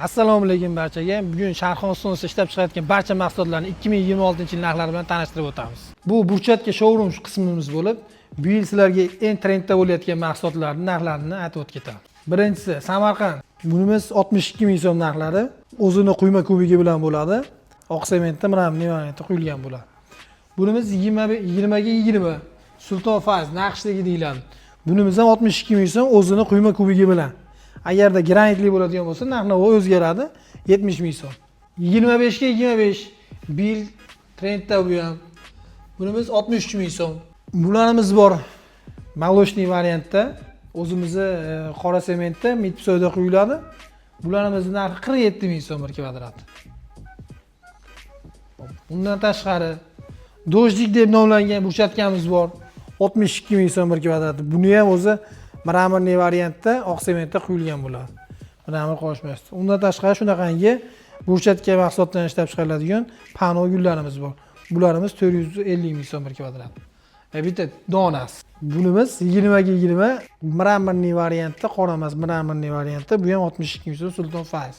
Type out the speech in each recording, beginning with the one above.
Assalomu alaykum barchaga. Bugun Sharxon Stones ishlab chiqarayotgan barcha mahsulotlarni 2026-yil narxlari bilan tanishtirib o'tamiz. Bu брусчатка showroom qismimiz bo'lib, bu yil sizlarga eng trendda bo'layotgan mahsulotlarning narxlarini aytib o'tib ketamiz. Birinchisi Samarqand. Bunimiz 62 ming so'm narxlari. O'zini quyma kubigi bilan bo'ladi. Oq sementda мраморный variantda quyilgan bo'ladi. Bunimiz 20 ga 20 Sulton Fayz naqshligi deyiladi. Bunimiz ham 62 ming so'm o'zini quyma kubigi bilan. Agarda granitli bo'ladigan bo'lsa, narx navo o'zgaradi, 70 ming so'm. 25 ga 25 bil trendda bu ham. Bunimiz 63 ming so'm. Bularimiz bor молочный variantda, o'zimizni qora sementda mitsoyda quyiladi. Bularimizni narxi 47 ming so'm bir kvadrat. Undan tashqari дождик deb nomlangan брусчатка miz bor. 62 ming so'm bir kvadrat. Buni ham o'zi мраморный variantda oq sementda quyilgan bo'ladi. Мрамор qorishmasdi. Undan tashqari shunaqangi брусчатка mahsulotdan ishlab chiqariladigan pano gullarimiz bor. Bularimiz 450 ming so'm bir kvadrat. Bitta donasi. Bunimiz 20 ga 20 мраморный variantda, qora emas, мраморный variantda. Bu ham 62 ming so'm Sulton Fayz.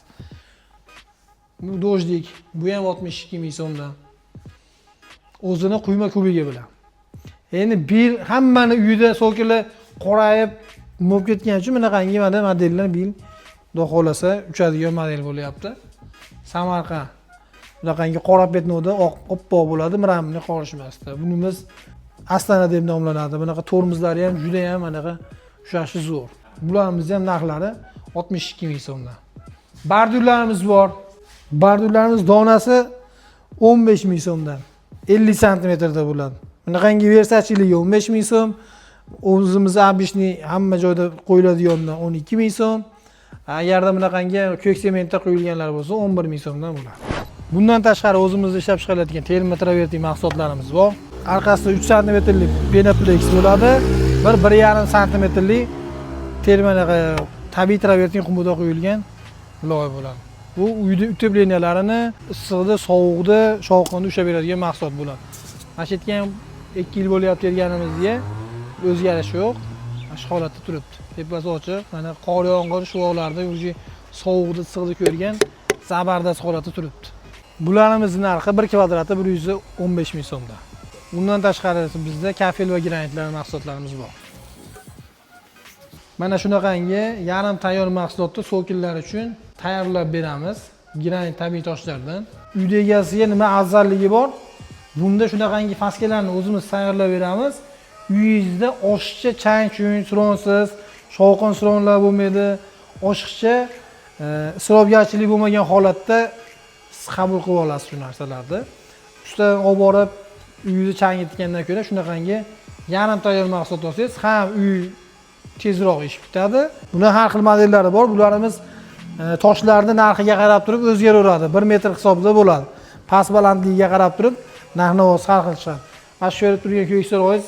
Bu дождик, bu ham 62 ming so'mdan. O'zini quyma kubigi bilan. Endi bir hammani uyida соколь i qorayib bo'lib ketgani uchun bunaqangi mana modellar bil xudo xohlasa uchadigan model bo'lyapti. Samarqand. Bunaqangi qora пятно da oq oppoq bo'ladi, мраморный qorishmasdi. Bunimiz Astana deb nomlanadi. Bunaqa tormozlari ham juda ham anaqa ushlashi zo'r. Bularimizni ham narxlari 62 ming so'mdan. Bordyurlarimiz bor. Bordyurlarimiz donasi 15 ming so'mdan. 50 santimetrda bo'ladi. Bunaqangi Versachiligi 15 ming so'm. O'zimiz обычный hamma joyda qo'yiladigandan 12 ming so'm. Agarda bunaqangi ko'k sementda quyilganlar bo'lsa, 11 ming so'mdan bo'ladi. Bundan tashqari o'zimizda ishlab chiqariladigan termotravertin mahsulotlarimiz bor. Orqasida 3 santimetrlik penoplex bo'ladi. Bir 1,5 santimetrli termo tabiiy travertin qumida quyilgan loy bo'ladi. Bu uyni утепления larini issiqda, sovuqda, shovqinda ushlab beradigan mahsulot bo'ladi. Mana shu yerga ham 2 yil bo'lyapti kelganimizga, o'zgarish yo'q. Mana shu holatda turibdi. Tepasi ochiq. Mana qor, yomg'ir, shuvoqlarda уже sovuqda, issiqda ko'rgan zabardast holatda turibdi. Bularimizni narxi bir kvadrati 115 ming so'mdan. Undan tashqari bizda kafel va granitlar mahsulotlarimiz bor. Mana shunaqangi yarim tayyor mahsulotni соколь lar uchun tayyorlab beramiz. Granit tabiiy toshlardan. Uyda egasiga nima afzalligi bor? Bunda shunaqangi faskalarni o'zimiz tayyorlab beramiz. Uyingizda oshiqcha chang-chung, suronsiz, shovqin suronlar bo'lmaydi. Oshiqcha isrofgarchilik bo'lmagan holatda siz qabul qilib olasiz shu narsalarni. Ustadan olib borib uyni changitgandan ko'ra shunaqangi yarim tayyor mahsulot olsangiz ham uy tezroq ish bitadi. Buni har xil modellari bor. Bularimiz toshlarni narxiga qarab turib o'zgaraveradi. 1 metr hisobida bo'ladi. Past balandligiga qarab turib narx navosi har xil chiqadi. Mana shu ko'rib turgan ko'ksaroyingiz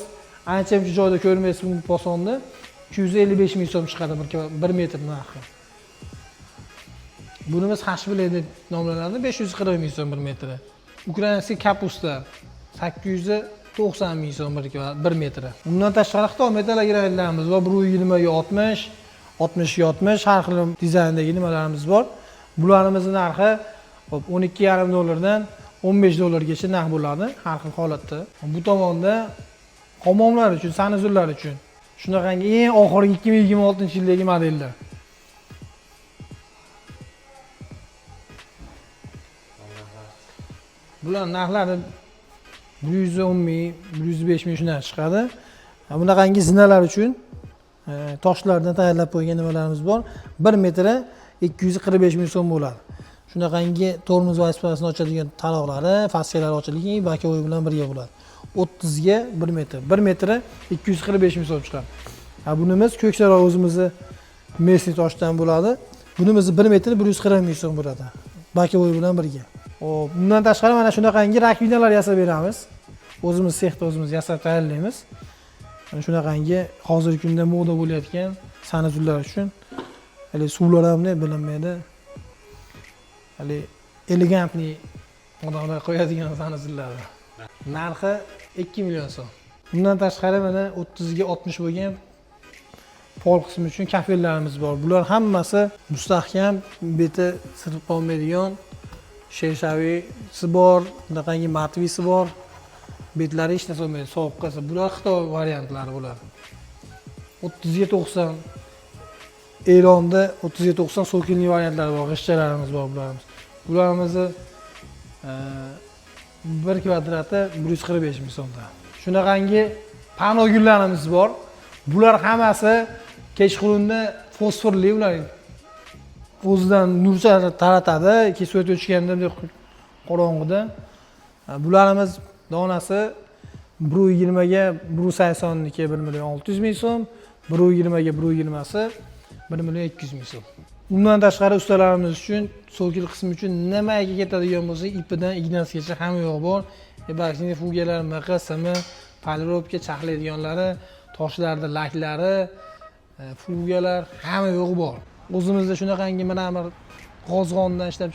ancha muncha joyda ko'rmaysiz bu posonni. 255 ming so'm chiqadi 1 metr narxi. Bunimiz hashbile deb nomlanadi, 540 ming so'm 1 metri. Украинский капуста 890 ming so'm 1 metri. Undan tashqari Xitoy metallogranitlarimiz bor, 120 ga 60, 60 ga 60 har xil dizayndagi nimalarimiz bor. Bularimizni narxi hop 12,5 dollardan 15 dollargacha narx bo'ladi har xil holatda. Bu tomonda hammomlar uchun, санузел lar uchun shunaqangi eng oxirgi 2026-yildagi modellar. Bular narxlari 110 ming, 105 ming shundan chiqadi. Bunaqangi zinalar uchun toshlardan tayyorlab qo'ygan nimalarimiz bor. 1 metri 245 ming so'm bo'ladi. Shunaqangi tormoz vazifasini ochadigan taroqlari, faskalari ochilgan, боковой bilan birga bo'ladi. 30 ga 1 metr. 1 metri 245 ming so'm chiqadi. Ha, bunimiz Ko'ksaroy o'zimizni местный toshdan bo'ladi. Bunimiz 1 metri 140 ming so'm bo'ladi. Боковой bilan birga. Hop, bundan tashqari mana shunaqangi раковина lar yasab beramiz. O'zimiz sexda o'zimiz yasab tayyorlaymiz. Mana shunaqangi hozirgi kunda moda bo'layotgan санузел lar uchun hali suvlar ham bilinmaydi. Hali элегантный odamlar qo'yadigan санузел lar. Narxi 2 million so'm. Bundan tashqari mana 30 ga 60 bo'lgan Pol qismi uchun kafellarimiz bor. Bular hammasi mustahkam, beti sirib qolmaydigan, шершавый si bor, bunaqangi матовый si bor. Betlari hech narsa bo'lmaydi, sovuq qilsa. Bular Xitoy variantlari bo'ladi. 30ga 90, Eronda 30ga 90 цоколь li variantlari bor, g'ishtchalarimiz bor bularimiz. Bularimizni bir kvadrati 145 000 so'mdan. Shunaqangi pano gullarimiz bor. Bular hammasi kechqurunda fosforli, ular o'zidan nur taratadi, свет o'chganda bunday qorong'ida. Bularimiz donasi 1,20ga 1,80niki 1 600 000 so'm, 1,20ga 1,20si 1 200 000 so'm. Undan tashqari ustalarimiz uchun цоколь qismi uchun nimaga ketadigan bo'lsa, ipidan ignasigacha hamma yo'q bor. Эпоксидный fugalar, miqi, simi, полировка, charxlaydiganlari, toshlarni laklari, fugalar, hamma yo'g'i bor. O'zimizda shunaqangi мрамор, G'ozg'ondan ishlab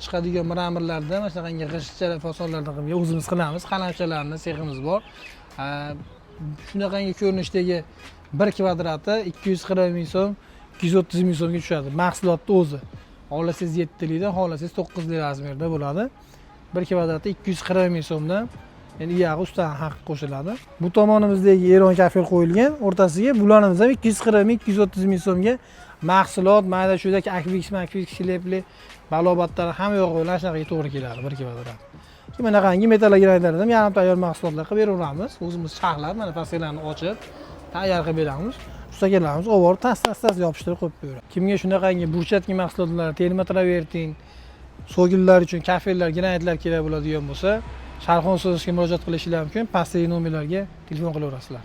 chiqadigan мрамор larda mana shunaqangi g'ishtcha fasonlardan qilib o'zimiz qilamiz. Qalamchalarni seximiz bor. Shunaqangi ko'rinishdagi bir kvadrati 240 000 so'm, 230 000 so'mga tushadi mahsulotni o'zi. Xohlasangiz yettilikdan, xohlasangiz to'qqizlik размер da bo'ladi. Bir kvadrati 240 000 so'mdan, endi u yog'i ustani haqqi qo'shiladi. Bu tomonimizdagi Eron kafel qo'yilgan o'rtasiga, bularimiz ham 240 000, 230 000 so'mga mahsulot, mayda chuyda akviks, makviks, shlepli, balobatlar, hamma yo'g'i bilan shunaqaga to'g'ri keladi bir kvadrat. Keyin bunaqangi metallogranitlardan ham yarim tayyor mahsulotlar qilib beraveramiz. O'zimiz charxlab, mana fasillarni ochib tayyor qilib beramiz. Ustakalarimiz olib borib tas tas tas yopishtirib qo'yib beradi. Kimga shunaqangi брусчатка mahsulotlar, термотравертин, цоколь lar uchun kafellar, granitlar kerak bo'ladigan bo'lsa, Sharxon Sozishga murojaat qilishingiz mumkin. Pastdagi nomerlarga telefon qilaverasizlar.